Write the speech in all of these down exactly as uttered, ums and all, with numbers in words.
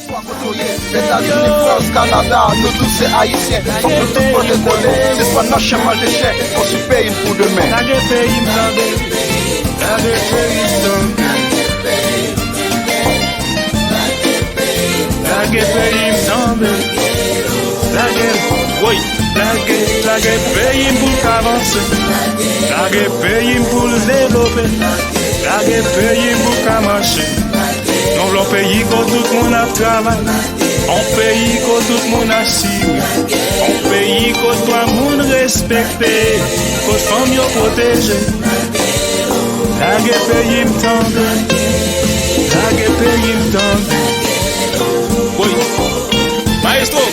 Etazini, Frans, Kanada, nou tout se Ayisyen. Fòk nou tout pote kole, sispann nan chan manje chè, konstwi peyi n pou demen. Lage peyi m tande, lage peyi m tande. Lage peyi m tande, lage, woy, lage, lage peyi m pou l ka vanse. Lage peyi m pou l devlope. Lage peyi m pou l ka mache. Nou vle yon peyi kote tout moun ap travay. Yon peyi kote tout moun asire. Yon peyi kote dwa moun respekte. Kote fanm yo pwoteje. Lage peyi m tande. Lage peyi m tande. Woy. Maestro.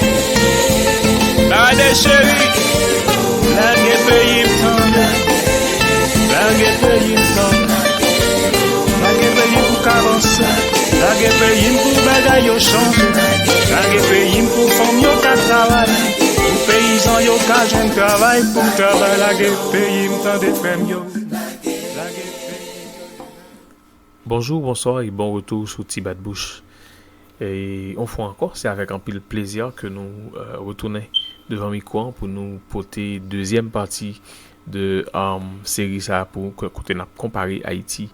Lage cheri. Lage peyi m tande. Lage peyi m tande. Lage peyi m pou ka vanse. Lage peyi m pou bagay yo chanje. Lage peyi m pou fanm yo ka travay. Pou peyizan yo ka jwenn travay. Pou travay lage peyi m tande frè m yo. Lage peyi m tande. Bonjou, bonswa e bon retou sou Ti Bat Bouch. E yon fwa ankò, se avèk anpil plezi ke nou, euh, retounen devan mikwo an pou nou pote dezyèm pati de, um, seri sa a pou, kote n ap konpare Ayiti,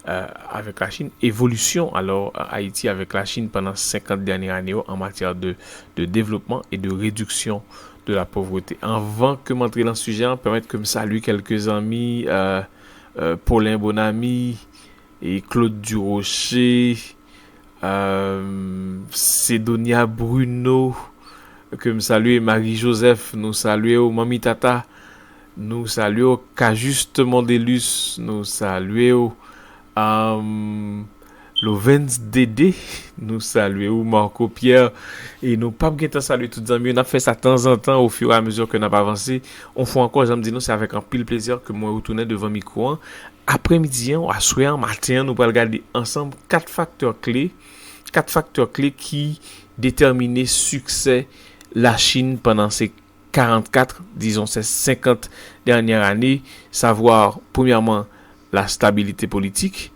euh, avèk Lachin. Evolisyon, alò, Ayiti avèk Lachin pandan senkant dènye ane yo an matyè de, de devlopman e de rediksyon de la pauvreté. Anvan ke m antre nan sijè an, pèmèt ke m salye kèlke zanmi, euh, euh, Paulin Bonamy, e Claude Durocher, euh, Sedonia Bruno, ke m salye, Marie Joseph, nou salye w, Manmi Tata, nou salye w, Cajuste Mondelus, nou salye w, euh, Lovens Dede, nou salye w, Marco Pierre, e nou p ap gentan salye tout zanmi yo, n ap fè sa tanzantan, au fur et à mesure ke n ap avanse. Yon fwa ankò, jan m di nou, se avèk anpil plezi ke mwen retounen devan mikwo an. Aprèmidi an, aswè an, maten an, nou pral gade ansanm kat faktè kle, kat faktè kle ki detèmine siksè Lachin pandan se karannkat, dizon se senkant dènyè ane, savwa, premyèman, la stabilité politique,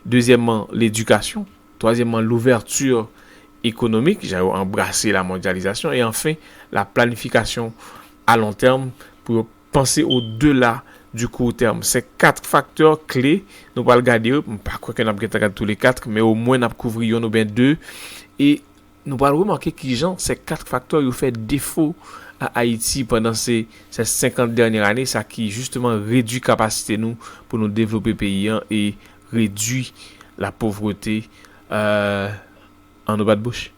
dezyèmman, ledikasyon, twazyèmman, louvèti ekonomik, jan yo anbrase la mondyalizasyon, e anfen, la planifikasyon a lon tèm pou yo panse au-delà du court terme. Se kat faktè kle, nou pral gade yo, m pa kwè ke n ap gentan gade tou le kat, men omwen n ap kouvri yonn oubyen de, e nou pral remake kijan se kat faktè yo fè defo a Ayiti pandan se, se senkant dènyè ane, sa ki jisteman redui kapasite nou pou nou devlope peyi an e redui la pauvreté, euh, an nou bat bouch.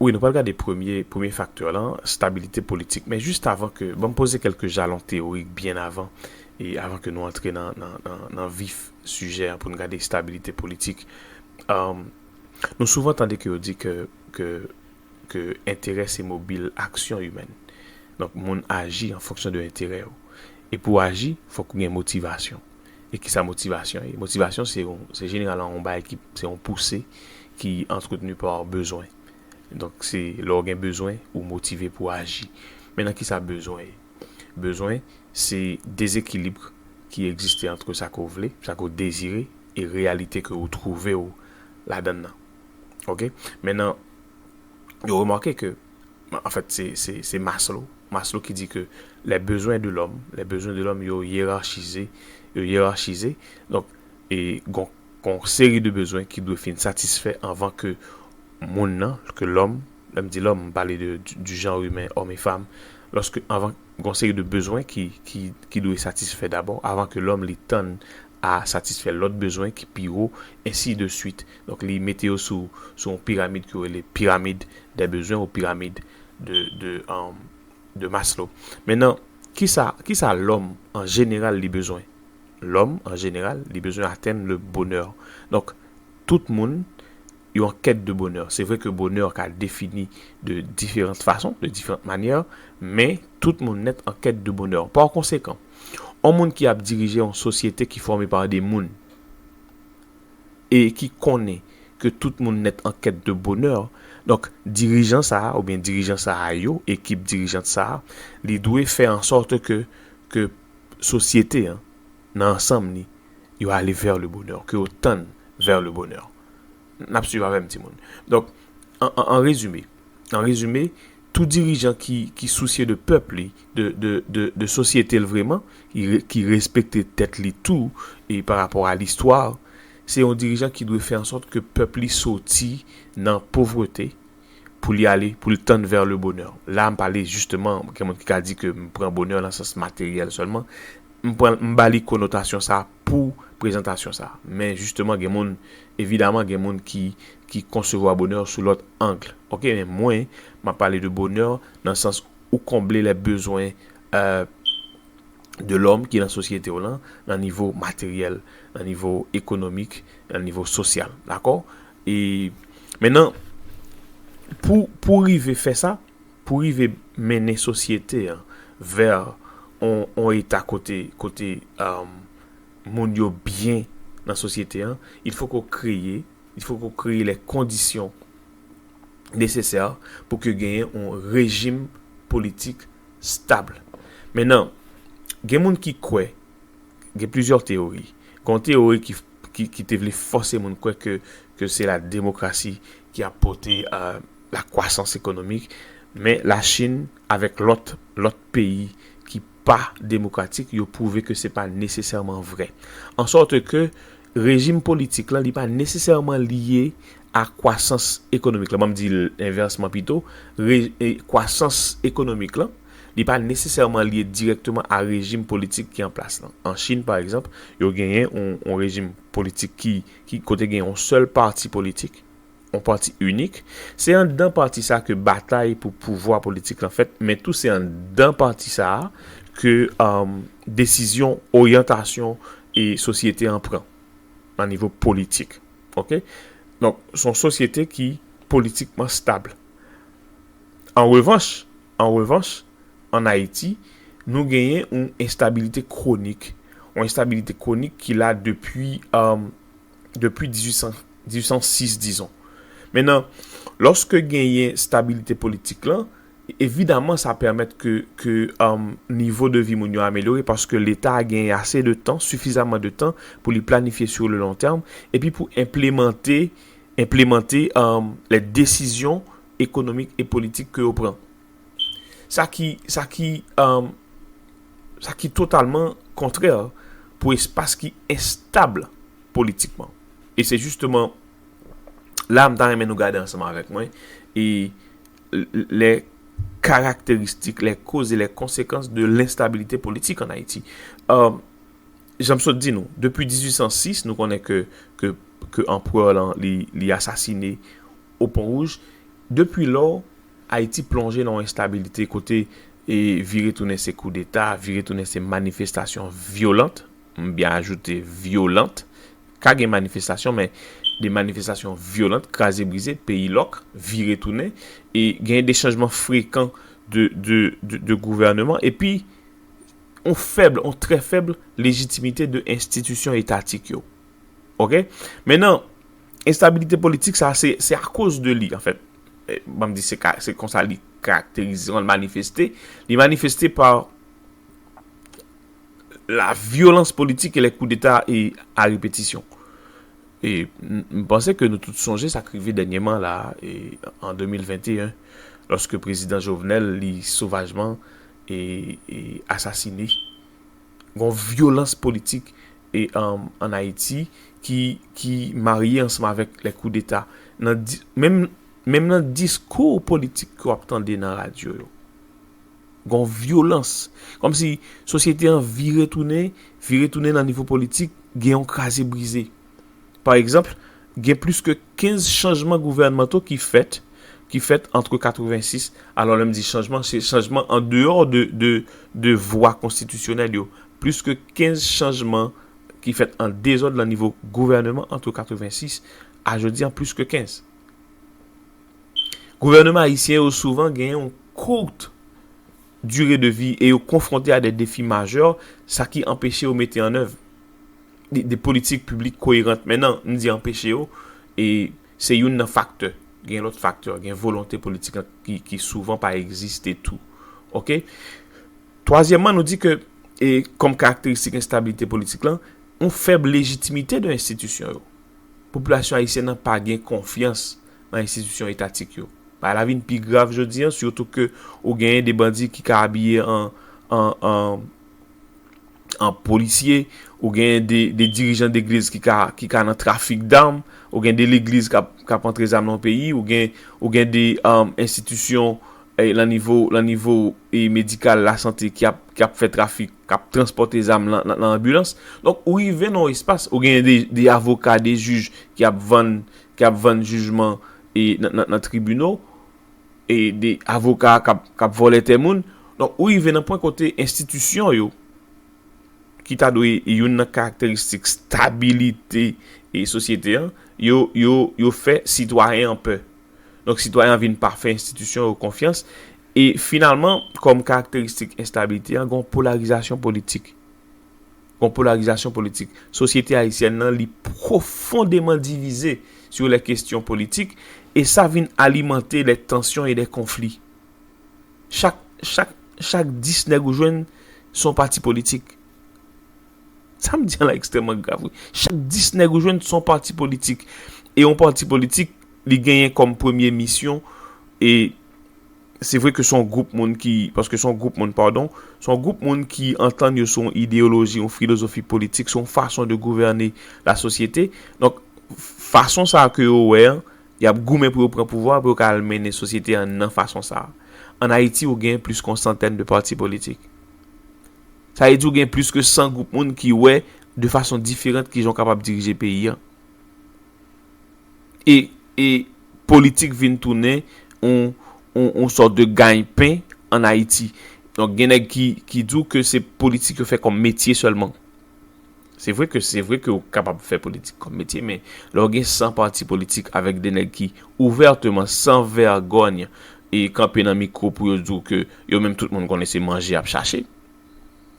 Wi, nou pral gade premye, premye faktè lan, stabilite politik. Men jis avan ke, ban m poze kèlke jalon teyorik byen avan, e avan ke nou antre nan, nan, nan, nan vif sijè an pou n gade stabilite politik. Um, nou souvan tande ke yo di ke, ke, ke enterè se mobil aksyon imèn. Donk, moun aji an fonksyon de enterè yo. E pou aji, fòk ou gen motivasyon. E kisa motivasyon ye? Motivasyon se yon, se jeneralman yon bagay ki, se yon pouse ki antreteni pa bezwen. Donk, se lè w gen bezwen, ou motive pou aji. Men nan kisa bezwen ye? Bezwen, se dezekilib ki egziste ant sa ke w vle, sa ke w dezire, e reyalite ke w twouve w ladann nan. Oke? Men nan, yo remake ke, anfèt, se, se, se Maslow. Maslow ki di ke les besoins de l'homme, les besoins de l'homme, yo yerachize, yo yerachize. Donk, e gon, gon seri de bezwen ki dwe fin satisfè anvan ke moun nan, ke lòm, lè m di lòm, m pale de, du, du genre humain, homme et femme, lòske, anvan, gon seri de bezwen ki, ki, ki dwe satisfè dabò, avan ke lòm li tann a satisfè lòt bezwen ki pi wo, ensi de suit. Donk, li mete yo sou, sou yon piramid ke yo rele pyramide des besoins ou pyramide de, de, um, de Maslow. Mentnan, kisa, kisa lòm an jeneral li bezwen? Lòm, an jeneral, li bezwen atteindre le bonheur. Donk, tout moun, yo an quête de bonheur. Se vre ke bonè ka defini de diferan fason, de diferan manyè, men tout moun nèt an quête de bonheur. Par konsekan, yon moun ki ap dirije yon sosyete ki fòme pa de moun, e ki konnen ke tout moun nèt an quête de bonheur, donk, dirijan sa a, oubyen dirijan sa a yo, ekip dirijant sa a, li dwe fè an sòt ke, ke sosyete an, nan ansanm li, yo ale vers le bonheur, ke yo tann vers le bonheur. N ap swiv avè m, timoun. Donk, an, an, an rezime, an rezime, tou dirijan ki, ki sousye de pèp li, de, de, de, de sosyete l vreman, ki, re- ki respekte tèt li tou, e pa rapò a listwa, se yon dirijan ki dwe fè an sòt ke pèp li soti nan povrete, pou li ale, pou li tann vers le bonheur. La, m pale jisteman, gen moun ki ka di ke m pran bonè nan sans materyèl sèlman. M pran, m ba li konotasyon sa pou prezantasyon sa. Men jisteman, gen moun, evidaman, gen moun ki, ki konsevwa bonè sou lòt ang. Oke, men mwen, m ap pale de bonè nan sans ou konble lè bezwen, euh, de lòm ki nan sosyete w lan, nan nivo materyèl, nan nivo ekonomik, nan nivo sosyal. Dakò? E mennan, pou, pou rive fè sa, pou rive mennen sosyete an vè on, on eta kote, kote, um, moun yo byen nan sosyete an, il faut qu'on crée, il faut qu'on crée les conditions nécessaires pour que genyen on rejim politik stab. Mennan, gen moun ki kwè, gen plizyè teyori. Gen yon teyori ki, ki, ki te vle fòse moun kwè ke, ke se la demokrasi ki ap pote, euh, la kwasans ekonomik, men Lachin avèk lòt, lòt peyi ki pa demokratik, yo pwouve ke se pa nesesèman vrè. An sòt ke rejim politik lan, li pa nesesèman lye a kwasans ekonomik lan. Ban m di l envèsman pito, re- e, kwasans ekonomik lan, li pa nesesèman lye dirèkteman a rejim politik ki an plas lan. An Chin, pa egzanp, yo genyen yon, yon rejim politik ki, ki kote gen yon sèl pati politik, yon pati inik. Se anndan pati sa ke batay pou pouvwa politik lan fèt, men tou se anndan pati sa ke, um, desizyon, oryantasyon e sosyete an pran nan nivo politik. Oke? Donk, se yon sosyete ki politikman stab. An revanch, an revanch, an Ayiti, nou genyen yon enstabilite kwonik. Yon enstabilite kwonik ki la depi, um, depi dizuit san, dizuit san sis, dizon. Mennan, lòske genyen stabilite politik lan, evidaman, sa pèmèt ke, ke, um, nivo de vi moun yo amelyore paske Leta a genyen ase de tan, sifizaman de tan, pou li planifye sur le long terme, epi pou enplemante, enplemante, um, les décisions économiques et politiques ke yo pran. Sa ki, sa ki, um, sa ki totalman kontrè pou espas ki enstab politikman. E se jisteman la m ta renmen nou gade ansanm avèk mwen, e l- l- les caractéristiques, les causes et les conséquences de l'instabilité politique en Haïti. Euh, jan m sot di nou, depi dizuit san sis, nou konnen ke, ke, ke anperè lan, li, li asasine o Pon Wouj. Depi lò, Ayiti plonje nan yon enstabilite kote e vire tounen se koudeta, vire tounen se manifestasyon vyolant, m byen ajoute vyolant, ka gen manifestasyon, men de manifestasyon vyolant, kraze brize, peyi lòk, vire tounen, e gen de chanjman frekan de, de, de, de gouvèneman, epi on fèb, on trè fèb lejitimite de enstitisyon etatik yo. Oke? Mennan, enstabilite politik sa, se, se akoz de li, anfèt. Eh, ban m di, se ka- se konsa li karakterize, l manifeste. Li manifeste pa la vyolans politik e les coups d'État et à répétition. E m m panse ke nou tout sonje sa k rive dènyèman la, e, an de mil venteyen, lòske prezidan Jovenel, li sovajman e, e asasine. Gon vyolans politik e, um, an Ayiti ki, ki marye ansanm avèk les coups d'État. Nan di- menm, menm nan diskou politik ke w ap tande nan radyo yo. Gon vyolans. Kòmsi sosyete an vire tounen, vire tounen nan nivo politik, gen yon kraze brize. Pa egzanp, gen plis ke kenz chanjman gouvènmanto ki fèt, ki fèt antre katrevensis, alò lè m di chanjman, se chanjman an deyò de, de, de vwa konstitisyonèl yo. Plis ke kenz chanjman ki fèt an dezòd nan nivo gouvèneman antre katrevensis a jodi an, plis ke kenz. Gouvèneman ayisyen yo souvan gen yon kout dire de vi e yo konfwonte a de defi majè, sa ki anpeche yo mete an èv de, de politik piblik koyeran. Mennan, m di anpeche yo, e se youn nan faktè. Gen lòt faktè, gen volonte politik lan ki, ki souvan pa egziste tou. Oke? Twazyèmman, nou di ke, e, kòm karakteristik enstabilite politik lan, yon fèb lejitimite de enstitisyon yo. Popilasyon ayisyèn nan pa gen konfyans nan enstitisyon etatik yo. Bagay la vin pi grav jodi an, sitou ke ou genyen de bandi ki ka abiye an, an, an, an polisye, ou genyen de, de dirijan degliz ki ka, ki ka nan trafik dam, ou gen de legliz k ap, k ap antre zam nan peyi, ou gen, ou gen de, um, enstitisyon, eh, lan nivo, lan nivo, eh, medikal, lasante ki ap, ki ap fè trafik, k ap transpòte zam lan, lan, lan anbilans. Donk, ou rive nan yon espas, ou gen de, de avoka, de jij ki ap vann, ki ap vann jijman, e, nan, nan, nan tribino, e de avoka k ap, k ap vòlè tè moun. Donk, ou rive nan pwen kote enstitisyon yo, ki ta dwe youn nan karakteristik stabilite e sosyete an, yo, yo, yo fè sitwayen an pè. Donk, sitwayen an vin pa fè enstitisyon yo konfyans. E finalman, kòm karakteristik enstabilite an, gen yon polarizasyon politik. Gen yon polarizasyon politik. Sosyete ayisyèn nan, li pwofondeman divize sur les questions politiques, e sa vin alimante les tensions et les conflits. Chak, chak, chak dis nèg ou jwenn, se yon pati politik. Sa m di an la ekstrèmman grav, wi. Chak dis nèg ou jwenn, se yon pati politik. E yon pati politik, li genyen kòm premye misyon, e se vre ke se yon gwoup moun ki, paske se yon gwoup moun, padon, se yon gwoup moun ki antann yo sou yon ideyoloji, yon filozofi politik, se yon fason de gouvène lasosyete. Donk, fason sa a ke yo wè an, y ap goumen pou yo pran pouvwa, pou yo ka al mennen sosyete an nan fason sa a. Ann Ayiti, ou gen plis ke yon santèn de pati politik. Sa vle di ou gen plis ke san gwoup moun ki wè de fason diferan kijan w kapab dirije peyi an. E, e politik vin tounen yon, yon, yon sòt de ganypen ann Ayiti. Donk, gen nèg ki, ki di w ke se politik yo fè kòm metye sèlman. Se vre ke, se vre ke w kapab fè politik kòm metye, men lè w gen san pati politik avèk de nèg ki ouvèteman, san vègòny, e kanpe nan mikwo pou yo di w ke yo menm tout moun konnen se manje y ap chache,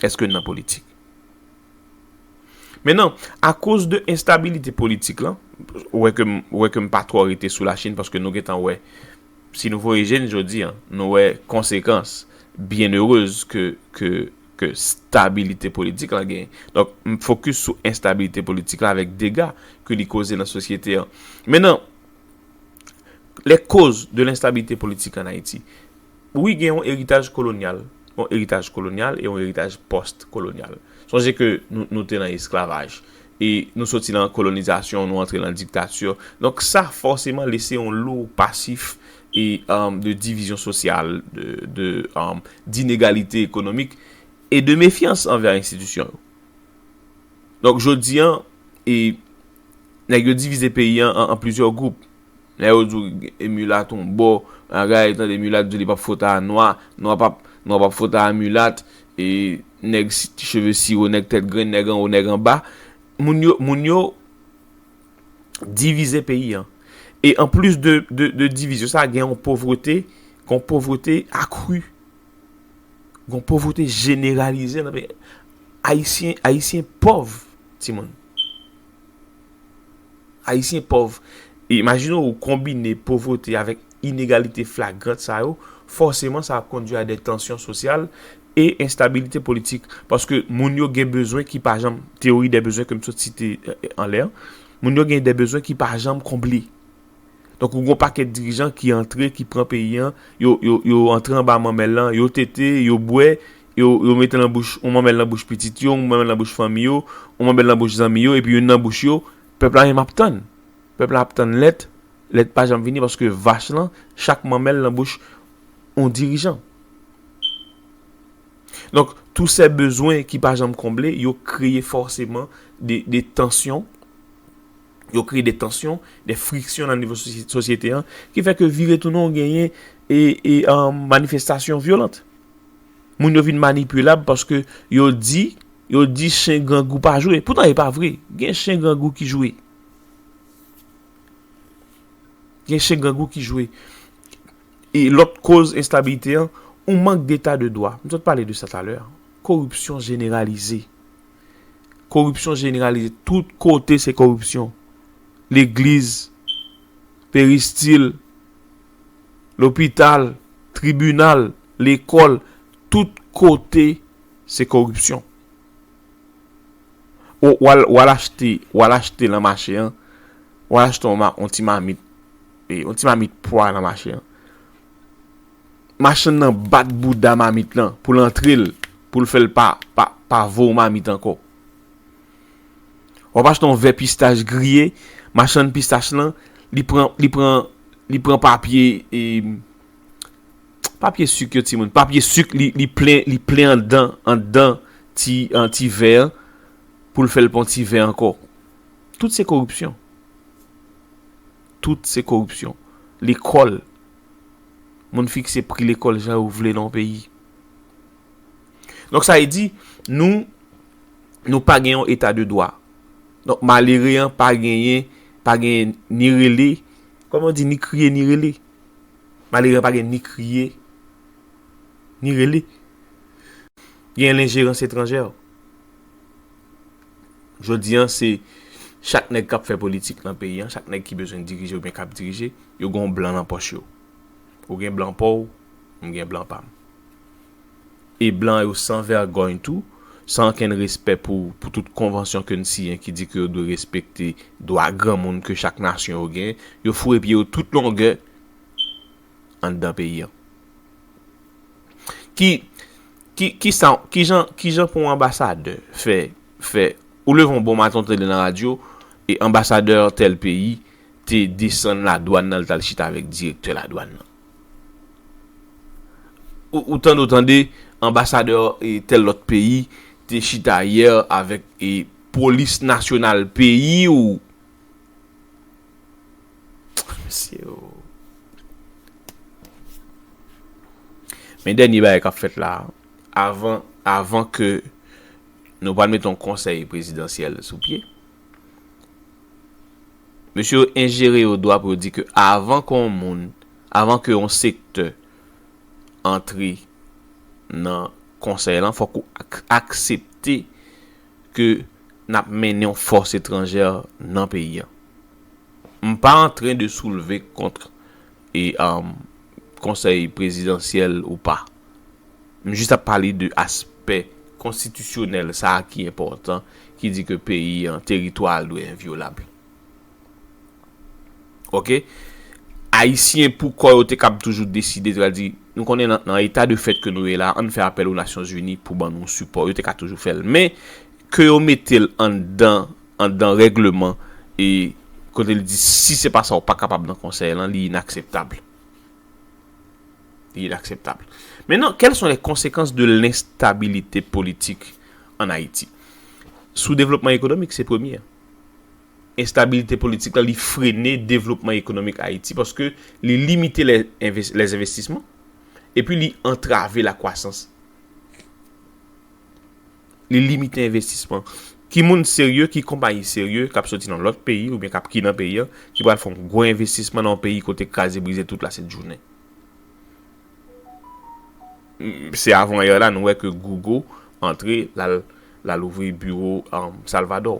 èske n nan politik? Mentnan, akoz de enstabilite politik lan, ou wè ke m, ou wè ke m pa twò rete sou Lachin paske nou gentan wè, si nou voye je n jodi an, nou wè konsekans byennerez ke, ke, ke stabilite politik lan genyen. Donk, m fokis sou enstabilite politik lan avèk dega ke li koze nan sosyete an. Mentnan, les causes de l'instabilité politique en Haïti. Wi, gen yon eritaj kolonyal, yon eritaj kolonyal e yon eritaj pòst-kolonyal. Sonje ke nou, nou te nan esklavaj. E nou soti nan kolonizasyon, nou antre nan diktati. Donk, sa fòseman lese yon lo pasif e, um, de divizyon sosyal, de, de, um, d'inégalité économique e de mefyans anvè enstitisyon yo. Donk, jodi an, e, nèg yo divize peyi an an, an plizyè gwoup. Lè yo di w e milat yon bò, bagay, tande milat di w li p ap fwote a nwa, nwa p ap, nwa p ap fwote a milat, e nèg si, cheve siwo, nèg tèt grenn, nèg anwo, nèg anba. Moun yo, moun yo divize peyi an. E anplis de, de, de divizyon sa, gen yon povrete, gen yon povrete akri. Gen yon povrete jeneralize nan peyi. Ayisyen, Ayisyen pòv, timoun. Ayisyen pòv. Imajine w konbine povrete avèk inegalite flagrant sa yo, fòseman sa ap kondui a de tansyon sosyal e enstabilite politik. Paske moun yo gen bezwen ki pa janm, théorie des besoins ke m sot site, eh, anlè an, moun yo gen de bezwen ki pa janm konble. Donk, ou gen yon pakèt dirijan ki antre, ki pran peyi an, yo, yo, yo antre anba manmèl lan, yo tete, yo bwè, yo, yo mete nan bouch, yon manmèl nan bouch pitit yo, yon manmèl nan bouch fanmi yo, yon manmèl nan bouch zanmi yo, epi youn nan bouch yo, pèp la menm ap tann. Pèp la ap tann lèt, lèt pa janm vini paske vach lan, chak manmèl nan bouch yon dirijan. Donk, tous ces besoins ki pa janm konble, yo kreye fòseman de, de tansyon, yo kreye de tansyon, de friksyon nan nivo sosy-, sosyete an, ki fè ke vire tounen w genyen e, e, um, manifestasyon vyolant. Moun yo vin manipilab paske yo di, yo di chen grangou pa jwe. Poutan, e pa vre. Gen chen grangou ki jwe. Gen chen grangou ki jwe. E lòt koz enstabilite an, yon mank deta de dwa. M sot pale de sa talè. Koripsyon jeneralize. Koripsyon jeneralize. Tout kote se koripsyon. Legliz, peristil, lopital, tribinal, lekòl, tout kote se koripsyon. Ou, ou al, ou al achte, ou al achte nan mache an, ou al achte yon, ma- yon ti mamit, e, yon ti mamit pwa nan mache an. Machann nan bat bouda mamit lan pou l antre l, pou l fè l pa, pa, pa vo mamit ankò. W ap achte yon vè pistach griye, machann pistach lan, li pran, li pran, li pran papye, e, papye sik yo, timoun. Papye sik, li, li plen, li plen anndan, anndan ti, an ti vè an, pou l fè l pon ti vè ankò. Tout se koripsyon. Tout se koripsyon. Lekòl. Moun fikse pri lekòl jan yo vle nan yon peyi. Donk, sa vle di, nou, nou pa gen yon eta de dwa. Donk, malere an pa genyen, pa genyen ni rele, kòman di, ni kriye, ni rele. Malere an pa gen ni kriye, ni rele. Gen lenjerans etranjè. Jodi an, se chak nèg k ap fè politik nan peyi an, chak nèg ki bezwen dirije oubyen k ap dirije, yo gen yon blan nan pòch yo. Ou gen blan pa w, m gen blan pa m. E blan yo san vègòy tou, san okenn respè pou, pou tout konvansyon ke n siyen ki di ke yo dwe respekte dwa granmoun ke chak nasyon yo gen, yo foure pye yo tout longè anndan peyi an. Ki, ki, ki sa, ki jan, ki jan pou yon anbasadè fè, fè, ou leve yon bon maten, w tande nan radyo, e anbasadè tèl peyi te desann ladwàn nan, l t al chita avèk direktè ladwàn nan. Ou, ou tande, w tande anbasadè, e, tèl lòt peyi te chita yè avèk, e, polis nasyonal peyi w. Mesye, o. Men dènye bagay k ap fèt la, avan, avan ke nou pral mete yon konsèy prezidansyèl sou pye, mesye yo enjere yo dwa pou yo di ke avan ke yon moun, avan ke yon sektè antre nan konsèy lan, fòk ou ak- aksepte ke n ap mennen yon fòs etranjè nan peyi an. M pa antren de soulve kont e, um, konsèy prezidansyèl ou pa. M jis ap pale de aspè konstitisyonèl sa a ki enpòtan, ki di ke peyi an, teritwa l dwe envyolab. Oke? Ayisyen pou kò yo te kab toujou deside, sa vle di, nou konnen nan, nan eta de fèt ke nou ye la, ann fè apèl o Nasyonzini pou ban nou sipò. Yo te ka toujou fè l. Men, ke yo mete l anndan, anndan règleman, e kote l di, si se pa sa, ou pa kapab nan konsèy lan, li inakseptab. Li inakseptab. Maintenant, quelles sont les conséquences de l'instabilité politique en Haïti? Sou devlopman ekonomik, se premye. Enstabilite politik la, li frene devlopman ekonomik Ayiti paske li limite lè enves- lè envestisman epi li antrave lakwasans. Li limite envestisman. Ki moun serye, ki konpayi serye k ap soti nan lòt peyi oubyen k ap ki nan peyi an, ki pral fè yon gwo envestisman nan yon peyi kote kraze brize tout la sent jounen? Se avan yè la, nou wè ke Google antre, l al, l al ouvri biwo, um, Salvador.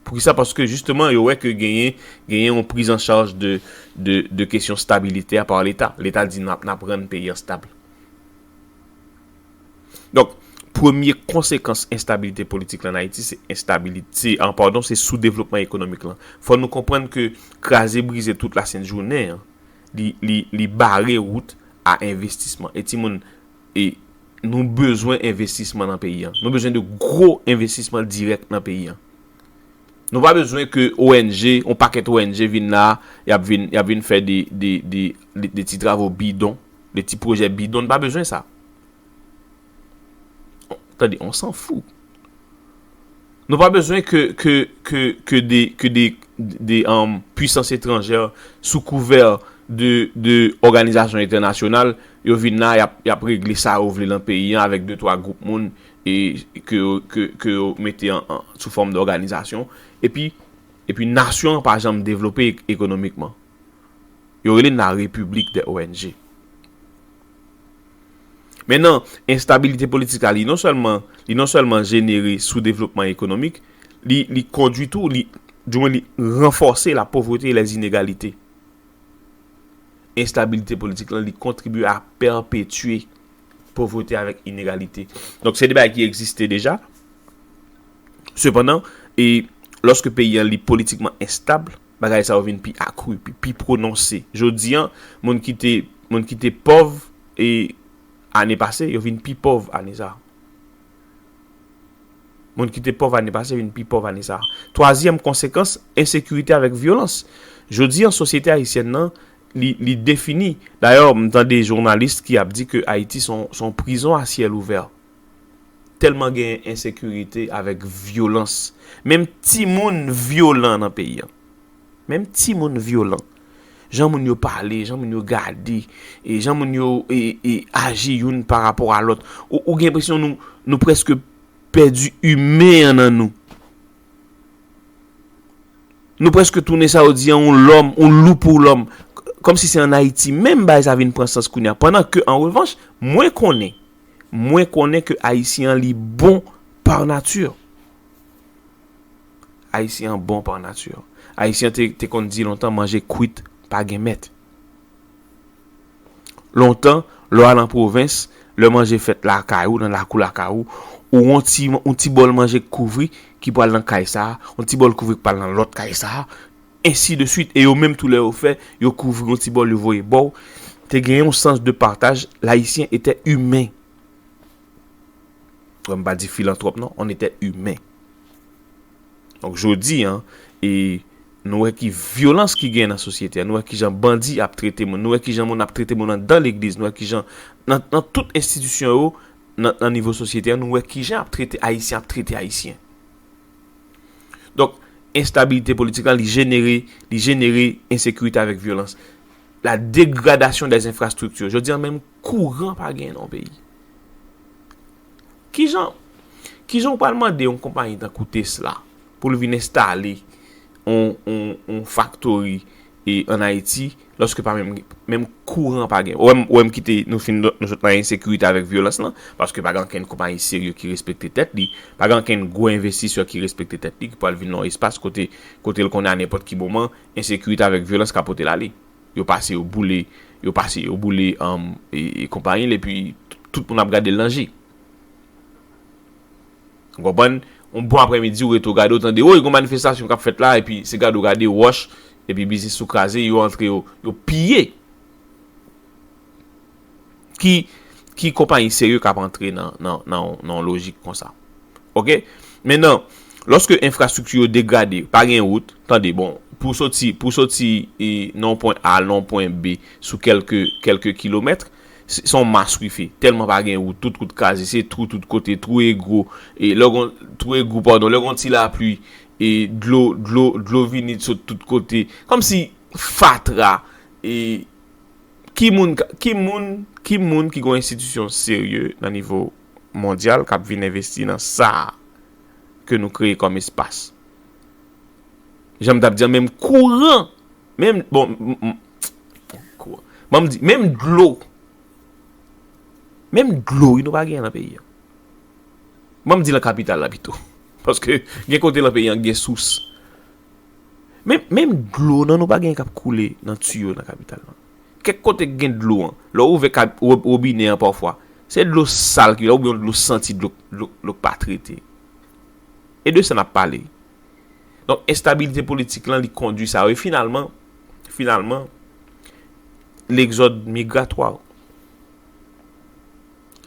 Poukisa? Paske, jisteman, yo wè ke genyen, genyen yon priz an chaj de, de, de kesyon stabilite a pa Leta. Leta di, n ap, n ap rann peyi an stab. Donk, premye konsekans enstabilite politik la an Ayiti, se enstabilite, se, an, padon, se soudevlopman ekonomik lan. Fò nou konprann ke kraze brize tout la sent jounen an, li, li, li bare wout a envestisman. E timoun, e nou bezwen envestisman nan peyi an. Nou bezwen de gwo envestisman dirèk nan peyi an. Nou pa bezwen ke O N G, yon pakèt O N G vin la, y ap vin, y ap vin fè de, de, de, de, de ti travo bidon, de ti pwojè bidon. Nou pa bezwen sa. Tande, on s'en fout. Nou pa bezwen ke, ke, ke, ke de, ke de, de, um, pwisans etranjè sou kouvè de, de òganizasyon entènasyonal, yo vin la, y ap, y ap regle sa yo vle nan peyi an avèk de twa gwoup moun e ke yo, ke, ke yo mete an, an, sou fòm dòganizasyon. Epi, epi nasyon an pa janm devlope ek- ekonomikman. Yo rele n la repiblik dè O N G. Mentnan, enstabilite politik la, li non sèlman, li non sèlman jenere soudevlopman ekonomik, li, li kondwi tou, li, di mwen, li ranfòse la pauvreté et les inégalités. Enstabilite politik lan, li kontribye a pèpetye povrete avèk inegalite. Donk, se de bagay ki egziste deja. Sepandan, e lòske peyi an li politikman enstab, bagay sa yo vin pi akri, pi, pi pwononse. Jodi an, moun ki te, moun ki te pòv e ane pase, yo vin pi pòv ane sa. Moun ki te pòv ane pase vin pi pòv ane sa. Twazyèm konsekans, ensekirite avèk vyolans. Jodi an, sosyete ayisyèn nan, li, li defini. Dayè, m tande jounalis ki ap di ke Ayiti se yon, se yon prizon a syèl ouvè. Tèlman gen ensekirite avèk vyolans. Menm timoun vyolan nan peyi an. Menm timoun vyolan. Jan moun yo pale, jan moun yo gade, e jan moun yo e, e, aji youn pa rapò a lòt. Ou, ou gen enpresyon nou, nou prèske pèdi imen an nan nou. Nou prèske tounen sa yo di an yon lòm, yon lou pou lòm. Kòmsi se ann Ayiti menm bagay sa vin pran sans kounye a. Pandan ke, an revanch, mwen konnen, mwen konnen ke Ayisyen an li bon pa nati. Ayisyen an bon pa nati. Ayisyen te, te konn di lontan, manje kwit pa gen mèt. Lontan, lè w al an pwovens, lè manje fèt lakay ou, nan lakou lakay ou, ou yon ti, yon ti bòl manje k kouvri ki pral nan kay sa a, yon ti bòl kouvri k pral nan lòt kay sa a, ensi de swit. E yo menm tou lè yo fè, yo kouvri yon ti bòl, yo voye ba w. Te gen yon sans de partaj, l'haïtien était humain. Wè, m pa di filantwòp non, on était humain. Donk, jodi an, e nou wè ki vyolans ki gen nan sosyete a, nou wè kijan bandi ap trete moun, nou wè kijan moun ap trete moun anndan legliz, nou wè kijan nan, nan tout enstitisyon yo, nan, nan nivo sosyete a, nou wè kijan ap trete Ayisyen, ap trete Ayisyen. Donk, enstabilite politik la, li jenere, li jenere ensekirite avèk vyolans. La dégradation des infrastructures. Jodi an, menm kouran pa gen nan yon peyi. Kijan, kijan w pral mande yon konpayi tankou Tesla pou l vin enstale yon, yon, yon factory e, ann Ayiti, lòske pa menm, menm kouran pa gen. Ou wè m, ou wè m kite nou fin, nou sot nan ensekirite avèk vyolans lan, paske pa gen ankenn konpayi serye ki respekte tèt li, pa gen ankenn gwo envestisè ki respekte tèt li, ki pral vin nan yon espas kote, kote l konnen a nenpòt ki moman, ensekirite avèk vyolans ka pote l ale. Yo pase, yo boule, yo pase, yo boule, um, e, e konpayi l, epi tout, tout moun ap gade l nan je. Ou konprann? Yon bon aprèmidi, ou rete, ou gade, ou tande, o, gen manifestasyon k ap fèt la, epi se gade, ou gade, wòch, epi biznis ou kraze, yo antre, yo, yo piye. Ki, ki konpayi serye k ap antre nan, nan, nan, nan yon lojik konsa? Oke? Mentnan, lòske enfrastrikti yo degrade, pa gen wout, tande, bon, pou soti, pou soti, e, nan yon pwen A al nan yon pwen B sou kèlke, kèlke kilomèt, se, se yon maswife. Tèlman pa gen wout, tout wout kraze, se twou tout kote, twou e gwo, e lè w gon, twou e gwo, padon, lè w gon ti lapli, e dlo, dlo, dlo vini sot tout kote. Kòmsi fatra, e ki moun, ka- ki moun, ki moun ki gon enstitisyon serye nan nivo mondyal k ap vin envesti nan sa a ke nou kreye kòm espas? Jan m t ap di an, menm kouran, menm, bon, m, m, kouran. Ban m di, menm dlo, menm dlo, wi, nou pa gen nan peyi an. Ban m di nan kapital la pito. Paske gen kote nan peyi an gen sous. Menm, menm dlo nan nou pa gen k ap koule nan tiyo nan kapital lan. Kèk kote k gen dlo an, lè w ouvè kab- wo- wobinè an pafwa, se dlo sal ki la, oubyen yon dlo santi, dlo, dlo, dlo k pa trete. E de sa n ap pale. Donk, enstabilite politik lan, li kondui sa yo. E finalman, finalman, legzòd migratwa.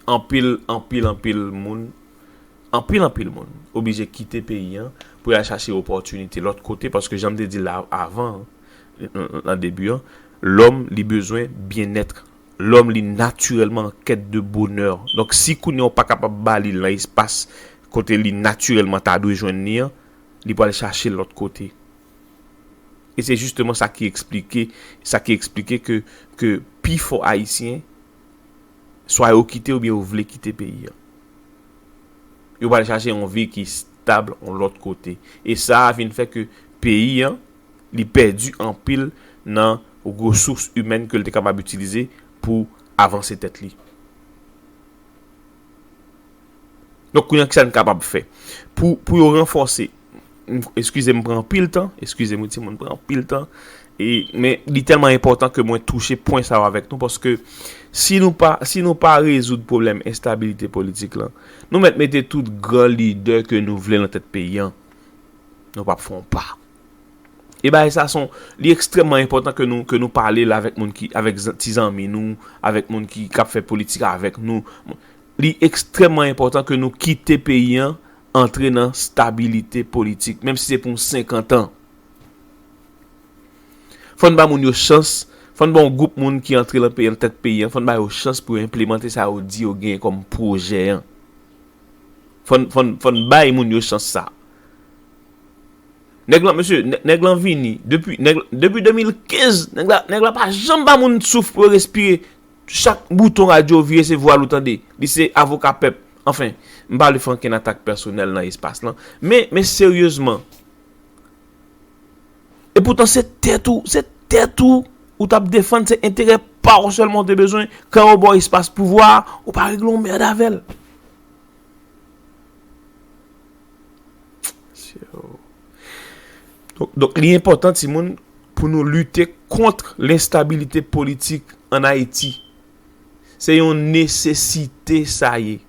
Anpil, anpil, anpil moun, anpil, anpil moun oblije kite peyi an pou y al chache opòtinite lòt kote, paske jan m te di l la avan, nan, nan debi an, lòm li bezwen byennèt. Lòm li natirèlman an kèt de bonè. Donk, si kounye a w pa kapab ba li l nan espas kote li natirèlman ta dwe jwenn li an, li pral chache l lòt kote. E se jisteman sa ki eksplike, sa ki eksplike ke, ke pifò Ayisyen, swa yo kite oubyen yo vle kite peyi an. Yo pral chache yon vi ki stab yon lòt kote. E sa a vin fè ke peyi an, li pèdi anpil nan resous imèn ke l te kapab itilize pou avanse tèt li. Donk, kounye a, kisa n kapab fè? Pou, pou yo ranfòse, M- eskize m pran anpil tan, eskize m wi timoun, pran anpil tan. E, men li tèlman enpòtan ke mwen touche pwen sa yo avèk nou, paske si nou pa, si nou pa rezoud pwoblèm enstabilite politik lan, nou mèt mete tout gran lidè ke nou vle nan tèt peyi an, nou p ap fè yon pa. E bagay sa son, li ekstrèmman enpòtan ke nou, ke nou pale l avèk moun ki, avèk zan- ti zanmi nou, avèk moun ki, k ap fè politik avèk nou. Li ekstrèmman enpòtan ke nou kite peyi an antre nan stabilite politik, menm si se pou yon senkant an. Fò n ba moun yo chans, fò n ba yon gwoup moun ki antre nan peyi an, tèt peyi an, fò n ba yo chans pou yo enplimante sa yo di yo genyen kòm pwojè an. Fò n, fò n, fò n bay moun yo chans sa. Nèg lan, mesye, nè- nèg lan vini, depi, nèg, depi de mil kenz, nèg la, nèg la pa janm ba moun souf pou yo respire. Chak bouton radyo vire, se vwa l ou tande. Li se avoka pèp. Anfen, m pa vle fè ankenn atak pèsonèl nan espas lan. Men, men seryezman. E poutan se tèt ou, se tèt ou, ou t ap defann, se enterè pa w sèlman w te bezwen. Kan yo ba w espas pouvwa, ou pa regle yon mèd avè l. Donk, donk, li enpòtan, timoun, pou nou lite kont lenstabilite politik ann Ayiti. Se yon nesesite sa ye.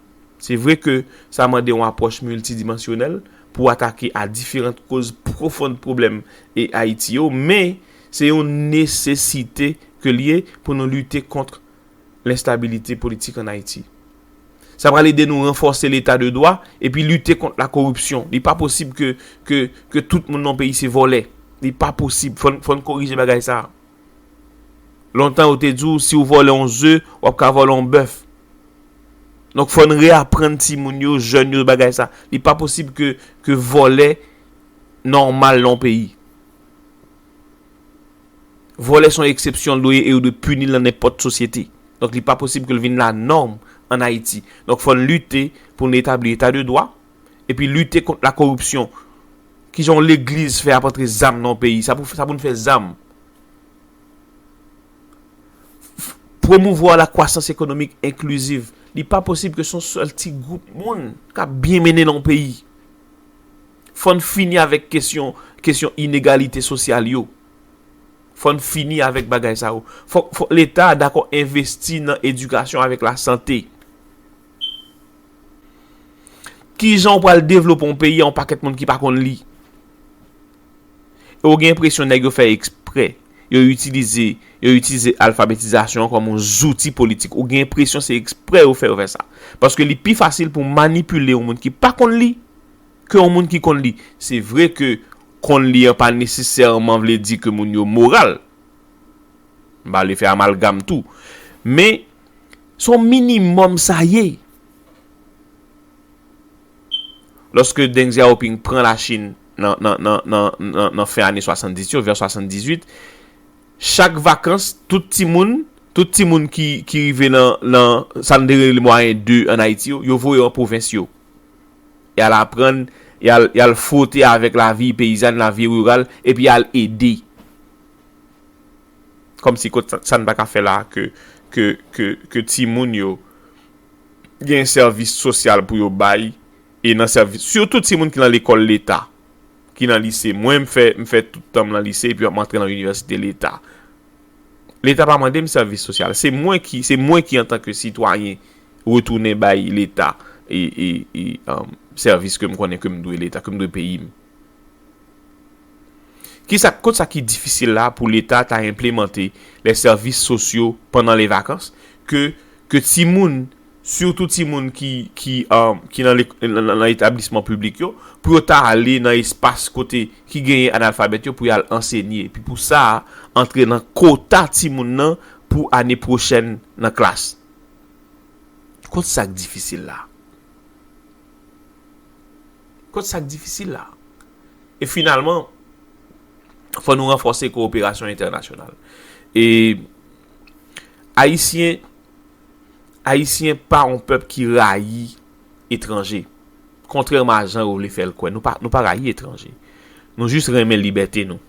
Se vre ke sa mande yon apwòch miltidimansyonèl pou atake a diferan koz pwofon pwoblèm e Ayiti yo, men se yon nesesite ke l ye pou nou lite kont lenstabilite politik ann Ayiti. Sa pral ede nou ranfòse leta de dwa epi lite kont la koripsyon. Li pa posib ke, ke, ke tout moun nan peyi se vòlè. Li pa posib. Fò n, fò n korije bagay sa. Lontan yo te di w, si w vòlè yon ze, w ap ka vòlè yon bèf. Donk fò n reaprann timoun yo, jèn yo bagay sa. Li pa posib ke, ke vòlè nòmal nan yon peyi. Vòlè se yon eksepsyon l dwe ye e yo dwe pini l nan nenpòt sosyete. Donk li pa posib ke l vin lanòm ann Ayiti. Donk fò n lite pou n etabli eta de dwa epi lite kont la koripsyon. Kijan yon legliz fè ap antre zam nan yon peyi? Sa pou, sa pou n fè zam. Pwomouvwa la kwasans ekonomik enkliziv. Li pa posib ke se yon sèl ti gwoup moun k ap byen mennen nan yon peyi. Fò n fini avèk kesyon, kesyon inegalite sosyal yo. Fò n fini avèk bagay sa yo. Fò, fò Leta dakò envesti nan edikasyon avèk lasante. Kijan w pral devlope yon peyi a yon pakèt moun ki pa konn li? E w gen enpresyon nèg yo fè eksprè. Yo itilize, yo itilize alfabetizasyon an kòm yon zouti politik. Ou gen enpresyon se eksprè yo fè yo fè sa. Paske li pi fasil pou manipile yon moun ki pa konn li ke yon moun ki konn li. Se vre ke konn li an pa nesesèman vle di ke moun yo moral. M pa vle fè amalgam tou. Men, se yon minimòm sa ye. Lòske Deng Xiaoping pran Lachin nan, nan, nan, nan, nan, nan fen ane swasanndis yo, vè swasanndizuit, chak vakans, tout timoun, tout timoun ki, ki rive nan, nan sa n te rele mwayen de ann Ayiti yo, yo voye yo an pwovens yo. Y al aprann, y al, y al fwote avèk lavi peyizàn, lavi riral, epi y al ede. Kòmsi kot sa, sa n pa ka fè la ke, ke, ke, ke timoun yo gen sèvis sosyal pou yo bay, e nan sèvis, sitou timoun ki nan lekòl leta, ki nan lise. Mwen, m fè, m fè tout tan m nan lise, epi m antre nan inivèsite leta. Leta pa mande m sèvis sosyal. Se mwen ki, se mwen ki antanke sitwayen retounen bay leta e, e, e, um, sèvis ke m konnen ke m dwe leta, ke m dwe peyi m. Kisa, kot sa ki difisil la pou leta ta enplimante les services sociaux pendant les vacances, ke, ke timoun, sitou timoun ki, ki, um, ki nan, nan, nan etablisman piblik yo, pou yo ta ale nan espas kote ki genyen analfabèt yo pou y al ansenye. Epi pou sa, antre nan kota timoun nan pou ane pwochèn nan klas. Kot sa k difisil la? Kot sa k difisil la? E finalman, fò nou ranfòse kowoperasyon entènasyonal. E Ayisyen, Ayisyen pa yon pèp ki rayi etranje. Kontrèman a jan yo vle fè l kwè, nou pa, nou pa rayi etranje. Nou jis renmen libète nou.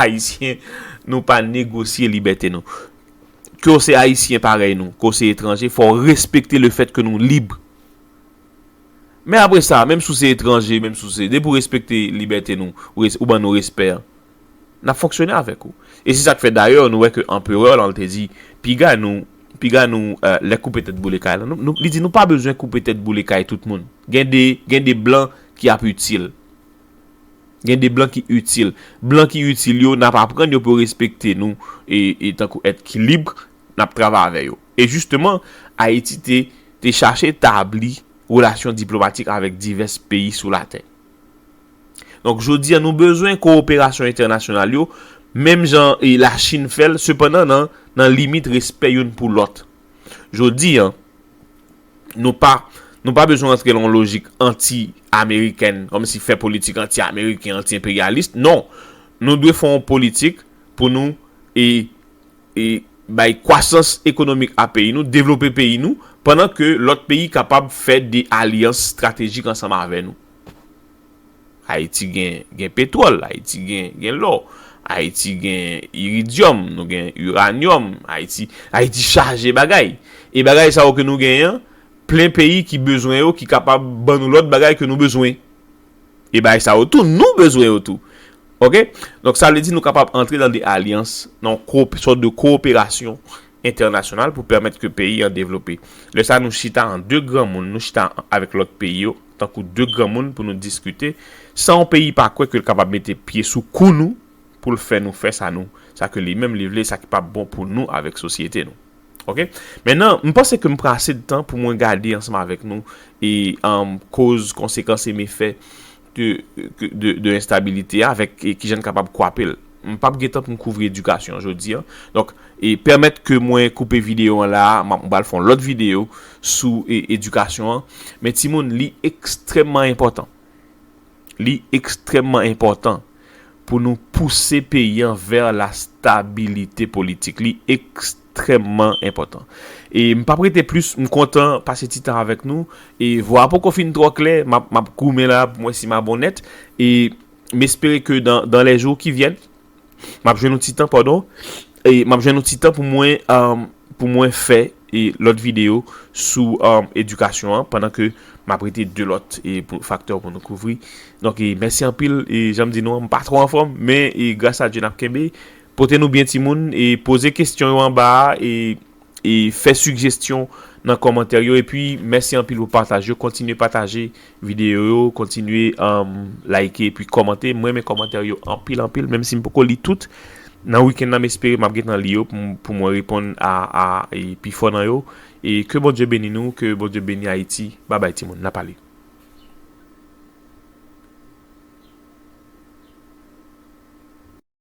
Ayisyen, nou pa negosye libète nou. Ke w se Ayisyen parèy nou, ke w se etranje, fò w respekte le fèt ke nou lib. Men apre sa, menm si w se etranje, menm si w se, depi w respekte libète nou, ou res- ou ban nou respè an, n ap fonksyone avèk ou. E se sa k fè dayè nou wè ke anperè lan te di, piga nou, piga nou, eh, lè koupe tèt boule kay lan. Nou, nou, li di nou pa bezwen koupe tèt boule kay tout moun. Gen de, gen de blan ki ap itil. Gen de blan ki itil. Blan ki itil yo, n ap aprann yo pou yo respekte nou e, e tankou èt ki lib, n ap travay avè yo. E jisteman, Ayiti te, te chache tabli relasyon diplomatik avèk divès peyi sou latè. Donk, jodi a, nou bezwen kowoperasyon entènasyonal yo, menm jan e Lachin fè l, sepandan nan, nan limit respè youn pou lòt. Jodi a, nou pa, nou pa bezwen rantre nan yon lojik anti-amerikèn, kòmsi fè politik anti-ameriken, anti-enperyalis. Non, nou dwe fè yon politik pou nou e, e bay kwasans ekonomik a peyi nou, devlope peyi nou, pandan ke lòt peyi kapab fè de alyans estratejik ansanm avè nou. Ayiti gen, gen petwòl, Ayiti gen, gen lò, Ayiti gen iridyòm, nou gen iranyòm, Ayiti, Ayiti chaje bagay. E bagay sa yo ke nou genyen an, plen peyi ki bezwen yo, ki kapab ban nou lòt bagay ke nou bezwen. E bagay sa yo tou, nou bezwen yo tou. Oke? Donk, sa vle di nou kapab antre nan de alyans, nan yon ko- sòt de kowoperasyon entènasyonal pou pèmèt ke peyi an devlope. Lè sa, nou chita an de granmoun, nou chita avèk lòt peyi yo, tankou de granmoun pou nou diskite, san yon peyi pa kwè ke l kapab mete pye sou kou nou pou l fè nou fè sa nou, sa ke li menm li vle, sa ki p ap bon pou nou avèk sosyete nou. Oke? Mentnan, m panse ke m pran ase de tan pou mwen gade ansanm avèk nou e, um, koz, konsekans e mefè de, de, de enstabilite a avèk e kijan n kapab kwape l. M p ap gen tan pou m kouvri edikasyon an jodi a. Donk, e pèmèt ke mwen koupe videyo an la a, m ap, m pral fè yon lòt videyo sou e, edikasyon an. Men timoun, li ekstrèmman enpòtan. Li ekstrèmman enpòtan pou nou pouse peyi an vè la stabilite politik. Li ekstrèmman enpòtan. E m p ap rete plis, m kontan pase ti tan avèk nou. E vwa a poko fin twò klè, m ap, m ap goumen la pou m wè si m ap onèt. E m espere ke dans, dans les jours qui viennent, m ap jwenn yon ti tan, padon. E m ap jwenn yon ti tan pou mwen, um, pou mwen fè e lòt videyo sou, um, edikasyon an, pandan ke m ap rete de lòt e pou, faktè pou nou kouvri. Donk, e mèsi anpil. E jan m di nou an, m pa twò anfòm, men e gras a Dye n ap kenbe. Pote nou byen, timoun, e poze kesyon yo anba a, e, e fè sigjesyon nan kòmantè yo. Epi, mèsi anpil pou pataj yo. Kontinye pataje videyo yo, kontinye, um, like epi kòmante. Mwen renmen kòmantè yo anpil, anpil, menm si m poko li tout. Nan wikenn nan, m espere m ap gentan li yo pou m, pou mwen reponn a, a, e pifò nan yo. E ke Bondye beni nou, ke Bondye beni Ayiti. Babay, timoun, n a pale.